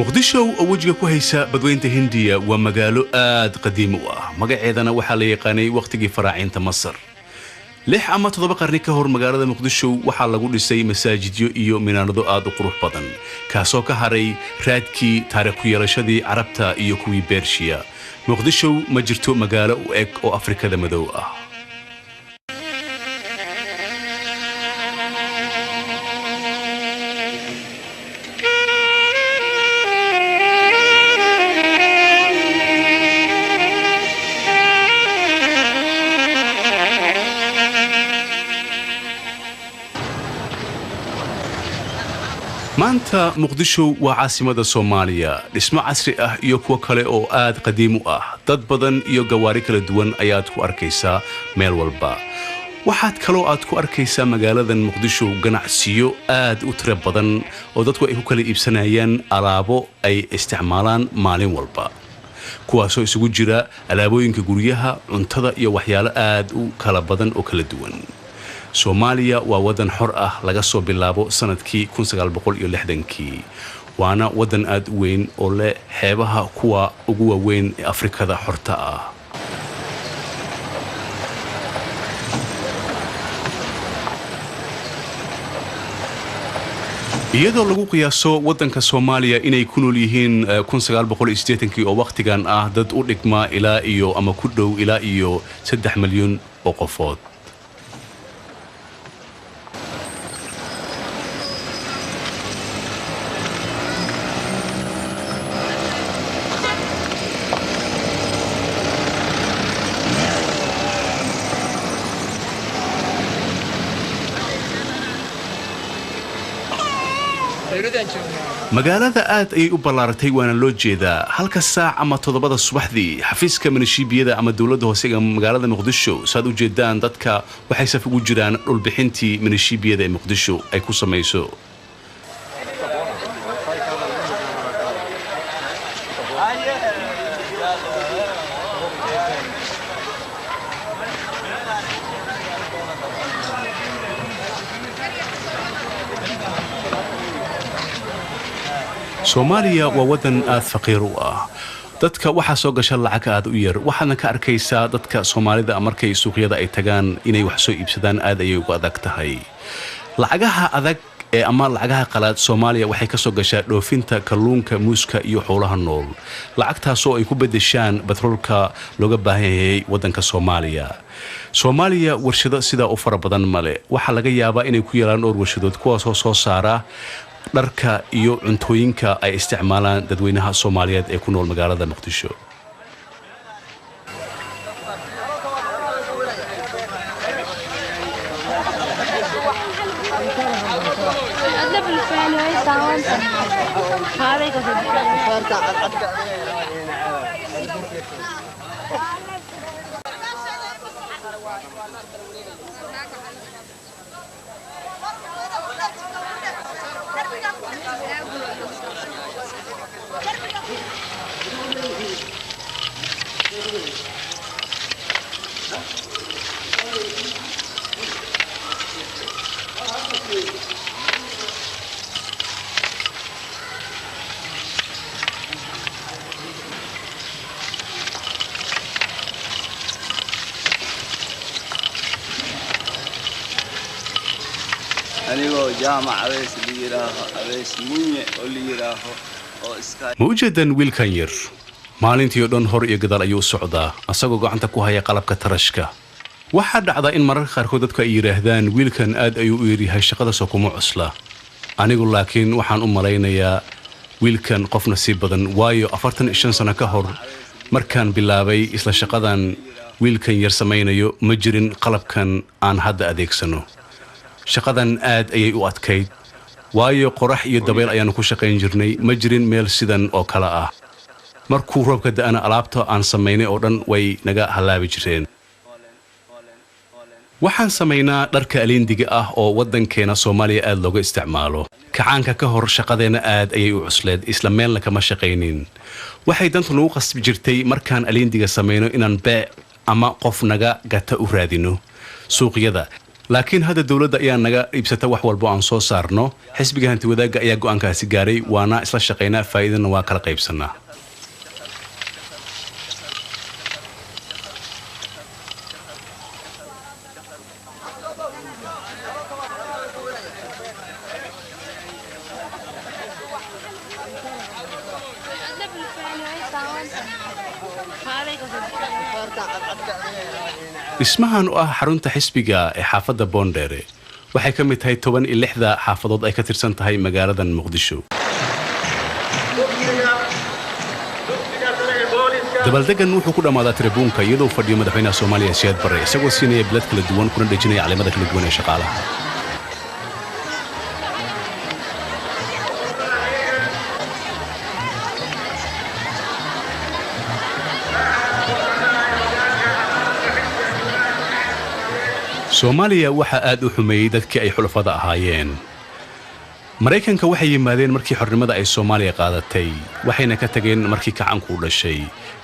Muqdisho oo wejiga ku haysa Badweynta Hindiya waa magaalo aad qadiimi u ah. Magaceedana waxaa la yaqaanay wakhtigii faraaciinta Masar. 6 ama 7 qarni ka hor, magaalada Muqdisho waxaa lagu dhisay masaajidyo iyo minaanado aad u qurux badan, kaasoo ka haray raadkii taariikh ku yeelashadii Carabta iyo kuwii Bershiya. Muqdisho ma jirto magaalo u eg oo Afrikada madow ah. Maanta Muqdisho waa caasimada Soomaaliya. Dhismo casri ah iyo kuwo kale oo aad qadiim u ah, dad badan iyo gawaari kala duwan ayaad ku arkaysaa meel walba. Waxaad kaloo aad ku arkaysaa magaaladan Muqdisho ganacsiyo aad u tiro badan oo dadku ay ku kala iibsanayaan alaabo ay isticmaalaan maalin walba, kuwaasoo isugu jira alaabooyinka guryaha, cuntada iyo waxyaalo aad u kala badan oo kala duwan. Soomaaliya waa waddan xor ah laga soo bilaabo sanadkii kii, waana waddan aad u weyn oo leh xeebaha kuwa ugu waaweyn ee Afrikada xorta ah. Iyadoo lagu qiyaaso waddanka Soomaaliya inay ku nool yihiin kii oo wakhtigan ah dad u dhigma ilaa iyo ama ku dhow ilaa iyo 3 malyan oo qofood. Magaalada aad ayay u ballaaratay, waana loo jeedaa. Halka saac ama 7da subaxdii, xafiiska manishiibiyada ama dowladda hoose ee magaalada Muqdisho, saad u jeedaan, dadka waxay saf ugu jiraan dhulbixintii manishiibiyada ee Muqdisho ay ku samayso. Soomaaliya waa waddan aad faqiir u ah. Dadka waxaa soo gasha lacag aad u yar. Waxaadna ka arkaysaa dadka Soomaalida markay suuqyada ay tagaan inay wax soo iibsadaan aad ayay ugu adag tahay. Lacagaha adag ee ama lacagaha qalaad Soomaaliya waxay ka soo gashaa dhoofinta kalluunka, muuska iyo xoolaha nool, lacagtaasoo ay ku beddeshaan batroolka looga baahan yahay waddanka Soomaaliya. Soomaaliya warshado sidaa u fara badan male. Waxaa laga yaabaa inay ku yeelaan dhowr warshadood, kuwaasoo soo saara dharka iyo cuntooyinka ay isticmaalaan dadweynaha Soomaaliyeed ee ku nool magaalada Muqdisho. Anigoo Jaamac Abeys la yidhaaho, Abeys Munye oo la yidhaaho, oo iska Ma ujeedan wiilkan yar? Maalintii oo dhan hor iyo gadaal ayuu u socdaa, asagoo gacanta ku haya qalabka tarashka. Waxaa dhacda in mararka qaarkood dadku ay yidhaahdaan, "Wiilkan aad ayuu u yaryahay, shaqadaasoo kuma cusla." Anigu laakiin waxaan u malaynayaa wiilkan qof nasiib badan, waayo 45 sano ka hor markaan bilaabay isla shaqadan wiilkan yar samaynayo, ma jirin qalabkan aan hadda adeegsano. Shaqadan aad ayay u adkayd, waayo qorax iyo dabeyl ayaannu ku shaqayn jirnay. Ma jirin meel sidan oo kale ah. Markuu roobka da'ana, alaabta aan samaynay oo dhan way naga hallaabi jireen. Waxaan samaynaa dharka aliindiga ah oo waddankeena Soomaaliya aad looga isticmaalo. Kacaanka ka hor shaqadeenna aad ayay u cusleed, isla meelna kama shaqaynin. Waxay dantu nagu qasbi jirtay markaan aliindiga samayno inaan beec ama qof naga gata u raadino suuqyada. Laakiin hadda dowladda ayaa naga iibsata wax walbo aan soo saarno. Xisbiga Hantiwadaagga ayaa go'aankaasi gaaray, waana isla shaqaynaa, faa'iidana waa kala qaybsannaa. Dhismahan oo ah xarunta xisbiga ee xaafadda Boondheere waxay ka mid tahay 16-da xaafadood ay ka tirsan tahay magaaladan Muqdisho. Dabaaldegan wuxuu ku dhammaadaa tribuunka, iyadoo fadhiyo madaxweynaha Soomaaliya Siyaad Barre, isagoo siinaya bilad kala duwan kuna dhejinaya caleemada kala duwan ee shaqaalaha. Soomaaliya waxaa aad u xumeeyey dadkii ay xulafada ahaayeen. Maraykanka waxay yimaadeen markii xornimada ay Soomaaliya qaadatay, waxayna ka tageen markii kacanku u dhashay.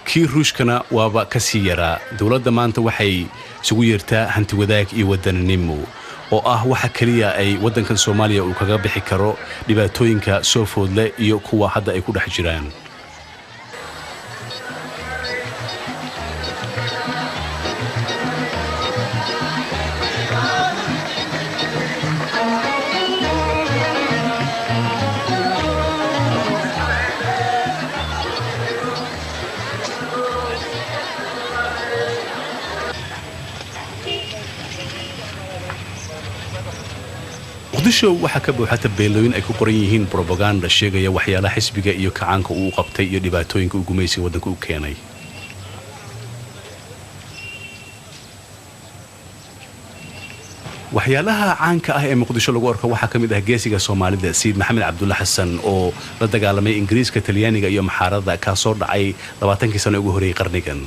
Kii Ruushkana waaba ka sii yaraa. Dowladda maanta waxay isugu yeertaa hantiwadaag iyo wadaninimo, oo ah waxa keliya ay waddankan Soomaaliya uu kaga bixi karo dhibaatooyinka soo foodle iyo kuwa hadda ay ku dhex jiraan. Muqdisho waxaa ka buuxa tabeelooyin ay ku qoran yihiin brobaganda sheegaya waxyaalaha xisbiga iyo kacaanka uu qabtay iyo dhibaatooyinka uu gumaysiga waddanka u keenay. Waxyaalaha caanka ah ee Muqdisho lagu arko waxaa ka mid ah geesiga Soomaalida Sayid Maxamed Cabdulla Xasan, oo la dagaalamay Ingiriiska, Talyaaniga iyo Maxaarada, kaasoo dhacay 20kii sano ugu horreeyey qarnigan.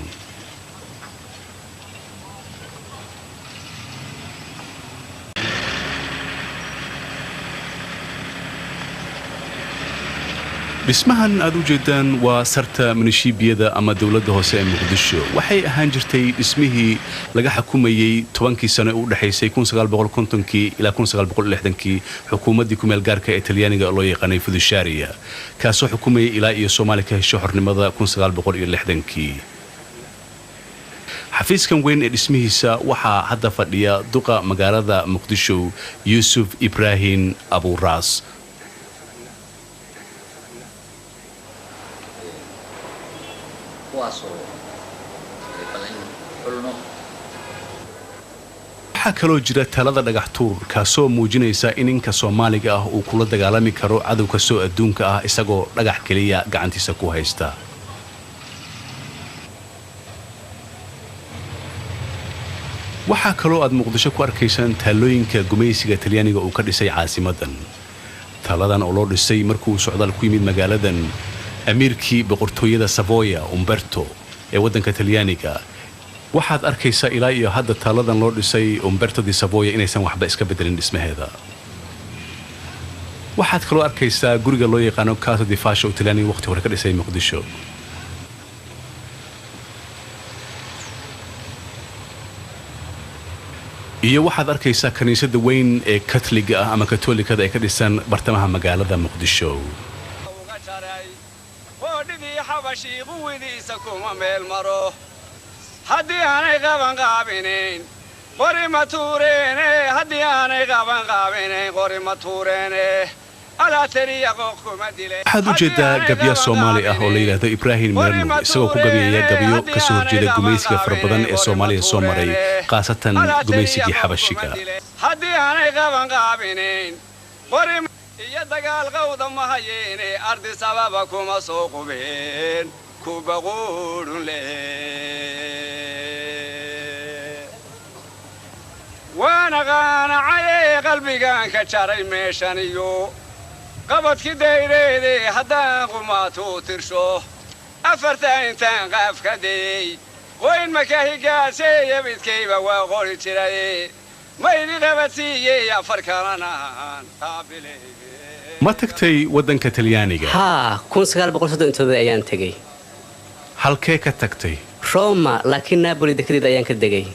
Dhismahan aad u jeedaan waa sarta minishiibiyada ama dowladda hoose ee Muqdisho. Waxay ahaan jirtay dhismihii laga xukumayey 10kii sano ee u dhexaysay kii ilaa kii xukuumaddii kumeel gaarka ee Talyaaniga loo yaqaanay Fudushaariya, kaasoo xukumayay ilaa iyo Soomaaliya ka hesho xornimada kii. Xafiiskan weyn ee dhismihiisa waxaa hadda fadhiya duqa magaalada Muqdisho, Yuusuf Ibraahim Abuuraas. Waxaa kaloo jira talada dhagax tuur, kaasoo muujinaysa in ninka Soomaaliga ah uu kula dagaalami karo cadow kastoo adduunka ah isagoo dhagax keliya gacantiisa ku haysta. Waxaa kaloo aad Muqdisho ku arkaysaan taalooyinka gumaysiga Talyaaniga uu ka dhisay caasimadan. Taaladan oo loo dhisay markuu socdaal ku yimid magaaladan amiirkii boqortooyada Savoya, Umberto, ee waddanka Talyaaniga. Waxaad arkaysaa ilaa iyo hadda taaladan loo dhisay Umberto di Savoya inaysan waxba iska bedelin dhismaheeda. Waxaad kaloo arkaysaa guriga loo yaqaano Casa di Fascia oo Talyaaniga waqti hore ka dhisay Muqdisho. Iyo waxaad arkaysaa kiniisadda weyn ee Katoliga ah ama Katolikada ee ka dhisan bartamaha magaalada Muqdisho. Uga jaray qoodhidii Xabashii quwidiisa kuma meel maro. Haddii aanay qaban qaabinayn qori ma tuureene, haddii aanay qaban qaabinayn qori ma tuureene, alaatariya qooq kuma dilay. Waxaad u jeedaa gabya Soomaali ah oo la yidhaahdo Ibraahim Mirnuur, isagoo ku gabyaya gabyo ka soo horjeeda gumaysiga fara badan ee Soomaaliya soo maray, khaasatan gumaysigii Xabashiga. Haddii aanay qaban qaabinayn qori iyo dagaal qawda ma hayeene, ardi sababa kuma soo qubeen kuba quudhun leh. Waana qaanacaye qalbigaan ka jaray meeshan iyo qabadki dayreede. Haddaan qumaatuu tirsho afarta intaan qaaf ka dayey, qoyn makahigaasheeya midkayba waa qori jiray, maydi qabadsiiyey afar kalena aan qaabilay. Ma tagtay waddanka Talyaaniga? Haa, ayaan tegey. Halkee ka tagtay? Roma, laakiin Napoli dekedeed ayaan ka degay.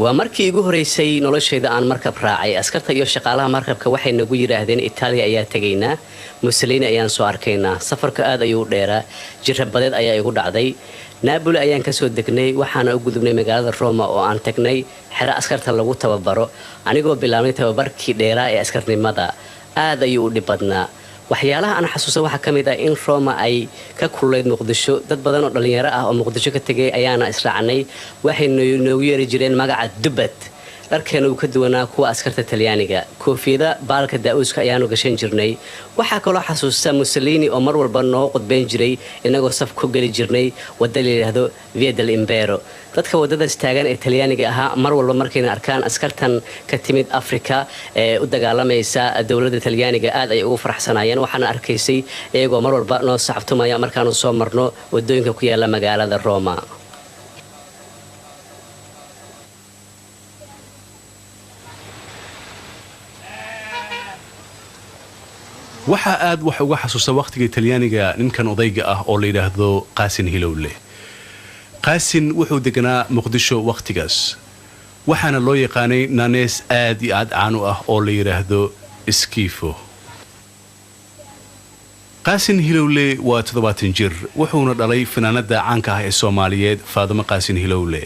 Waa markii igu horeysay noloshayda aan markab raacay. Askarta iyo shaqaalaha markabka waxay nagu yidhaahdeen, Itaaliya ayaa tegaynaa, Mussolini ayaan soo arkaynaa. Safarka aad ayuu u dheeraa. Jirabadeed ayaa igu dhacday. Naaboli ayaan kasoo degnay, waxaana u gudubnay magaalada Roma oo aan tagnay xero askarta lagu tababaro. Anigoo bilaabnay tababarkii dheeraa ee askarnimada, aad ayuu u dhib badnaa. Waxyaalaha aan xasuusta waxaa ka mid ah in Roma ay ka kululeyd Muqdisho. Dad badan oo dhallinyaro ah oo Muqdisho ka tegay ayaana israacnay. Waxay noogu yeeri jireen magaca Dubad. Dharkeena uu ka duwanaa kuwa askarta Talyaaniga. Koofiyada baalka daa-uuska ayaanu gashan jirnay. Waxaa kaloo xasuusta Mussolini oo mar walba noo qudbayn jiray inagoo saf ku geli jirnay wadda la yidhaahdo Via del Imbero. Dadka waddadaas taagan ee Talyaaniga ahaa mar walba markayna arkaan askartan ka timid Afrika ee u dagaalamaysa dowladda Talyaaniga, aad ay ugu faraxsanaayeen. Waxaana arkaysay iyagoo mar walba noo sacabtumaya markaanu soo marno waddooyinka ku yaala magaalada Roma. Waxaa aad wax uga xasuusta wakhtiga Talyaaniga ninkan odayga ah oo la yidhaahdo Qaasin Hilowle. Qaasin wuxuu deganaa Muqdisho wakhtigaas, waxaana loo yaqaanay naanees aad iyo aad caan u ah oo la yidhaahdo Skiifo. Qaasin Hilowle waa 70 jir, wuxuuna dhalay fanaanada caanka ah ee Soomaaliyeed, Faadimo Qaasin Hilowle.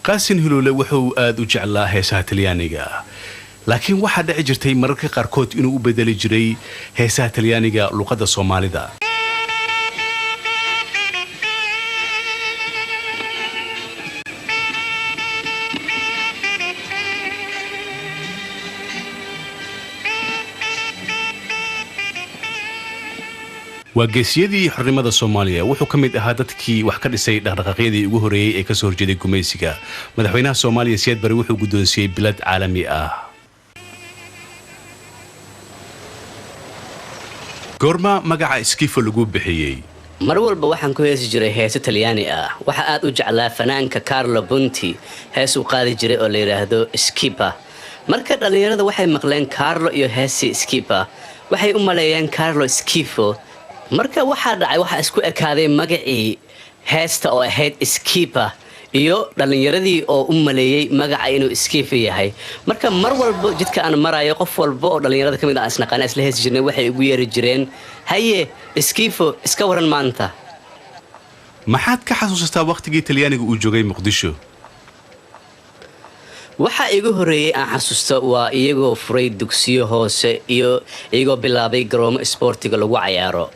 Qaasin Hilowle wuxuu aad u jeclaa heesaha Talyaaniga, laakiin waxaa dhici jirtay mararka qaarkood inuu u bedeli jiray heesaha Talyaaniga luqadda Soomaalida. Waa geesiyadii xornimada Soomaaliya. Wuxuu ka mid ahaa dadkii wax ka dhisay dhaqdhaqaaqyadii ugu horreeyey ee kasoo horjeeday gumaysiga. Madaxweynaha Soomaaliya Siyaad Bari wuxuu guddoonsiiyey bilad caalami ah. Goorma magaca Skifo lagu bixiyey? Mar walba waxaan ku heesi jiray heeso Talyaani ah. Waxa aad u jeclaa fanaanka Carlo Bunti hees uu qaadi jiray oo la yidhaahdo Skipa. Marka dhallinyarada waxay maqleen Carlo iyo heesi Skipa, waxay u maleeyeen Carlo Skifo. Marka waxaa dhacay, waxaa isku ekaaday magacii heesta oo ahayd Skipa iyo dhallinyaradii oo u maleeyey magaca inuu Skifa yahay. Marka mar walbo jidka aan marayo, qof walba oo dhallinyarada ka mid ah isnaqaana, isla heesi jirnay, waxay igu yeeri jireen, "Haye Skifo, iska waran maanta?" Maxaad ka xasuusataa wakhtigii Talyaaniga uu joogay Muqdisho? Waxaa igu horreeyey aan xasuusto waa iyagoo furay dugsiyo hoose iyo iyagoo bilaabay garoomo isboortiga lagu cayaaro.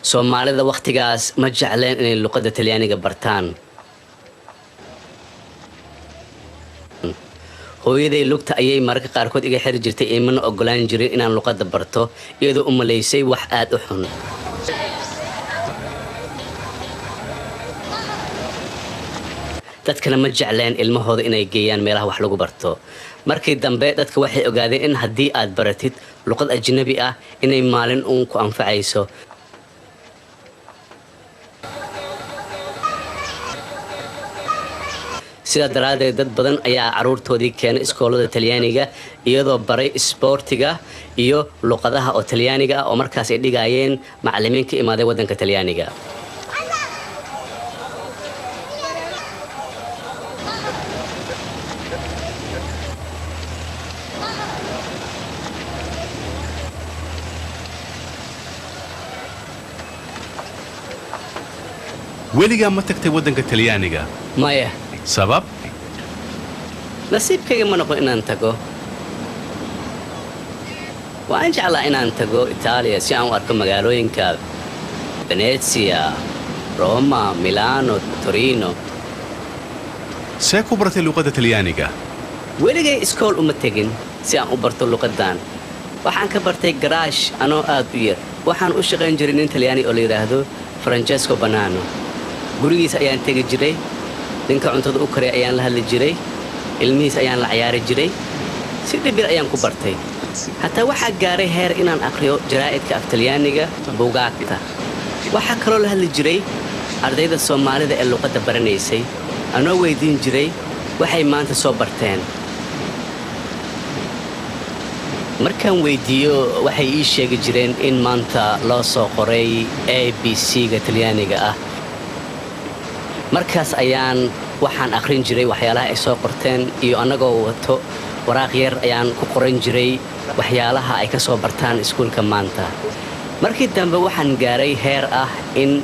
Soomaalida wakhtigaas ma jecleen inay luqadda Talyaaniga bartaan. Hooyaday lugta ayay mararka qaarkood iga xiri jirtay, imana ogolaan jirin inaan luqadda barto, iyadoo u malaysay wax aad u xun. Dadkana ma jecleen ilmahooda inay geeyaan meelaha wax lagu barto. Markii dambe dadka waxay ogaadeen in haddii aad baratid luqad ajnabi ah inay maalin uun ku anfacayso. Sidaa daraaddeed dad badan ayaa caruurtoodii keenay iskoolada Talyaaniga, iyadoo baray isboortiga iyo luqadaha oo Talyaaniga ah oo markaas ay dhigaayeen macallimiin ka imaaday waddanka Talyaaniga. Weligaa ma tagtay waddanka Talyaaniga? Maya. Sabab? Nasiibkayga ma noqon inaan tago. Waan jeclaa inaan tago Itaaliya si aan u arko magaalooyinka Venezia, Roma, Milano, Torino. See ku baratay luqadda Talyaaniga? Weligay iskool uma tegin si aan u barto luqaddan. Waxaan ka bartay garaash anoo aad u yar. Waxaan u shaqayn jiray nin Talyaani oo la yidhaahdo Francesco Banano. Gurigiis ayaan tegi jiray, ninka cuntada u karay ayaan la hadli jiray, ilmihiis ayaan la cayaari jiray. Si dhibir ayaan ku bartay. Hataa waxaa gaaray heer inaan aqriyo jaraa'idka af Talyaaniga, buugaagta. Waxaa kaloo la hadli jiray ardayda Soomaalida ee luqadda baranaysay, anoo weydiin jiray waxay maanta soo barteen. Markaan weydiiyo, waxay ii sheegi jireen in maanta loo soo qoray A B C-ga Talyaaniga ah. Markaas ayaan waxaan akhrin jiray waxyaalaha ay soo qorteen, iyo annagoo wato waraaq yar ayaan ku qoran jiray waxyaalaha ay ka soo bartaan iskuulka maanta. Markii dambe waxaan gaaray heer ah in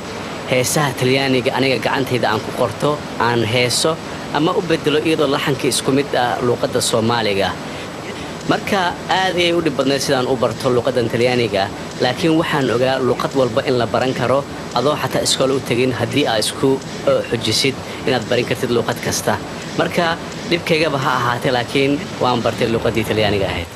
heesaha Talyaaniga aniga gacantayda aan ku qorto, aan heeso ama u bedelo iyadoo laxanka isku mid ah luuqadda Soomaaliga. Marka aad ayay u dhib badnayd sidaan u barto luuqaddan Talyaaniga, laakiin waxaan ogaa luuqad walba in la baran karo adoo xataa iskool u tegin, haddii aad isku xujisid inaad barin kartid luuqad kasta. Marka dhibkaygaba ha ahaatee, laakiin waan bartay luuqaddii Talyaaniga ahayd.